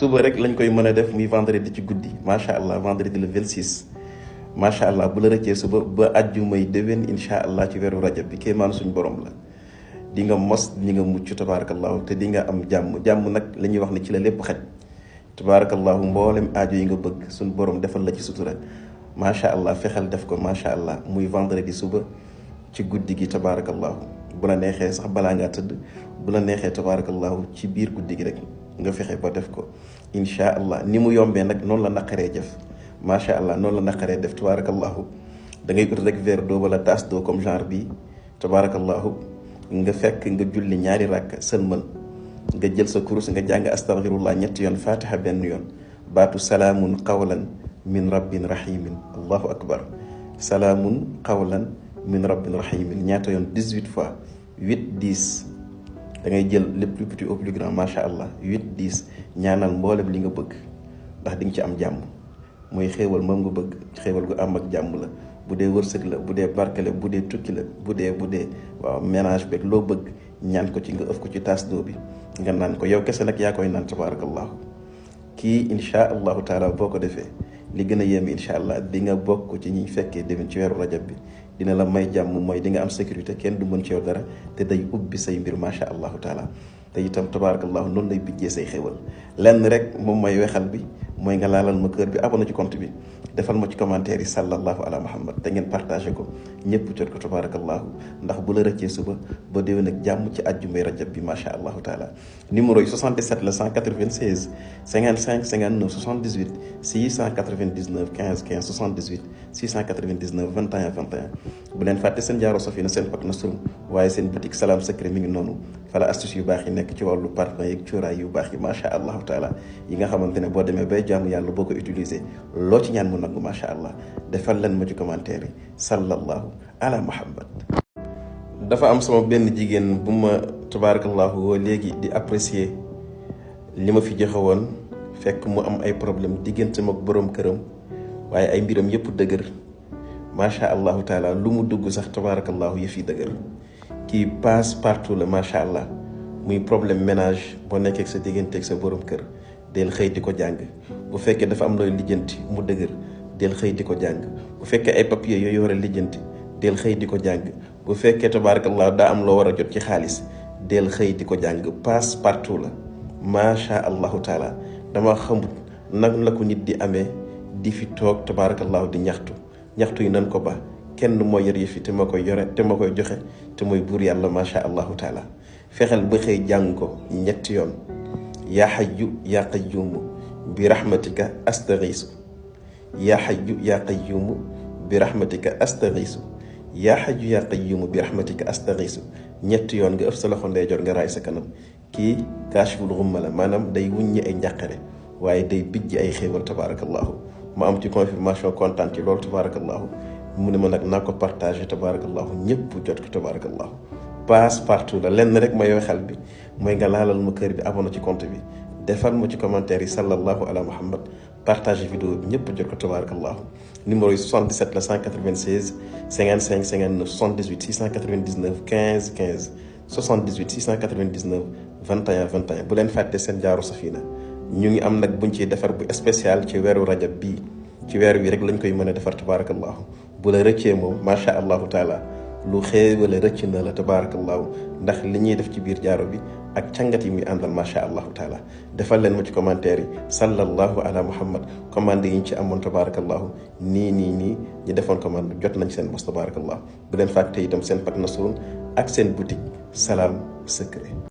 suba rek lañ koy mën a def muy vendredi ci guddi macha allah vendredi le 26 macha allah bu la rëccee suba ba àjjumay déwén incha allah ci weeru rajab bi kéemaan suñu borom la di nga mos di nga mucc tabaarakallahu te di nga am jàmm nag la ñuy wax ne ci la lépp xaj tabaarakallahu mboolem aajo yi nga bëgg suñu borom defal la ci sutura macha allah fexeel def ko macha allah muy vendredi suba ci guddi gi tabaarakallahu bu la neexee sax balaa ngaa tëdd bu la neexee tabaarakallahu ci biir guddi gi rek nga fexe ba def ko incha allah ni mu yombee nag noonu la naqaree jëf macha allah noonu la naqaree def tabaarakallahu da ngay ut rek verre d'eau wala tasse d'eau comme genre bii tabaarakallahu nga fekk nga julli ñaari ràkk sëlmal nga jël sa kurus nga jàng astaghfirullah ñetti yoon fatiha benn yoon baatu salaamun qawlan min rabbin rahimin allahu akbar salaamun qawlan min rabbin rahimin ñaata yoon 18 fois 8 10 da ngay jël le plus petit au plus grand macha allah 8 10 ñaanal mboolem li nga bëgg ndax di nga ci am jàmm mooy xéewal moom nga bëgg xéewal gu am ak jàmm la bu dee wërsëg la bu dee barke la bu dee tukki la bu dee waaw ménage beeg loo bëgg ñaan ko ci nga ëf ko ci tasse d'eau bi nga naan ko yow kese nag yaa koy naan tabarakallahu kii incha allahu taala boo ko defee li gën a yéeme incha allah di nga bokk ci ñi fekkee déwén ci weeru rajab bi dina la may jàmm mooy di nga am sécurité kenn du mën ci yow dara te day ubbi say mbir macha allahu taala te itam tabarakallahu noonu lay bijjee say xéwal lenn rek moom mooy wexal bi mooy nga laalal ma kër bi abonné ci compte bi defal ma ci commentaire yi sallallahu ala muhammad te ngeen partagé ko ñëpp jot ko tabarakallahu ndax bu la rëccee suba ba déwén ak jàmm ci àjjumay rajab bi macha allahu taala numéro yi 77 la 196 55 59 78 699 15 15 78 699 21 21 bu leen fàtte seen jaaro safina seen pak na surum waaye seen boutique Salam Secret mi ngi noonu fala astuce yu baax yi nekk ci wàllu parfum yeeg cuuraay yu baax yi macha allahu taala yi nga xamante ne boo demee bay jaamu yàlla boo ko utiliser loo ci ñaan mu nangu macha allah defal leen ma ci commentaire yi sallallahu ala muhammad dafa am sama benn jigéen bu ma tabarakallahu woo léegi di apprécier li ma fi joxe woon fekk mu am ay problème diggante ak borom këram waaye ay mbiram yëpp dëgër macha allahu taala lu mu dugg sax tabarakallahu yëf yi dëgër kii passe partout la macha allah muy problème ménage boo nekkee ak sa diggante ak sa borom kër del xëy di ko jàng bu fekkee dafa am looy lijjanti mu dëgër del xëy di ko jàng bu fekkee ay papier yooyu war a lijjanti del xëy di ko jàng bu fekkee tabarakallah daa am loo war a jot ci xaalis del xëy di ko jàng passe partout la macha allahu taala dama xamut nag la ko nit di amee di fi toog tabarakallahu di ñaxtu yi nan ko ba kenn mooy yor yëfi te ma koy yore te ma koy joxe te mooy buur yàlla macha allahu taala fexeel ba xëy jàng ko ñetti yoon yaa xayyu yaa qayyuumu bi rahmatika astaxiisu yaa xayyu yaa qayyuumu bi rahmatika astaxiisu yaa xayyu yaa qayyuumu bi rahmatika astaxiisu ñetti yoon nga ëf sa loxo ndeyjoor nga raay sa kanam kii kaashiful xumma la maanaam day wuññi ay njàqare waaye day bijji ay xéewal tabarakallahu ma am ci confirmation kontaan ci loolu tabarakallahu mu ne ma nag naa ko partagé tabarakallahu ñëpp jot ko tabarakallahu passe partout la lenn rek ma yow xel bi mooy nga laalal ma kër bi abonné ci compte bi defal ma ci commentaire yi sallallahu ala muhammad partage vidéo bi ñëpp jot ko tabarakallahu numéro yi 77 la 196 55 59 78 699 15 15 78 699 21 21 bu leen fàtte seen jaaro safina ñu ngi am nag buñ ciy defar bu spécial ci weeru rajab bii ci weer wi rek lañ koy mën a defar tabarakallahu bu la rëccee moom macha allahu taala lu xéewale rëcc na la tabarakallahu ndax li ñuy def ci biir jaaro bi ak cangat yi muy àndal macha allahu taala defal leen ma ci commentaire yi sallallahu ala muhammad commande yi ñu ci amoon tabarakallahu nii ñi defoon commande jot nañ seen bos tabarakallahu bu leen fàtte itam seen pak nasrun ak seen boutique Salam Secret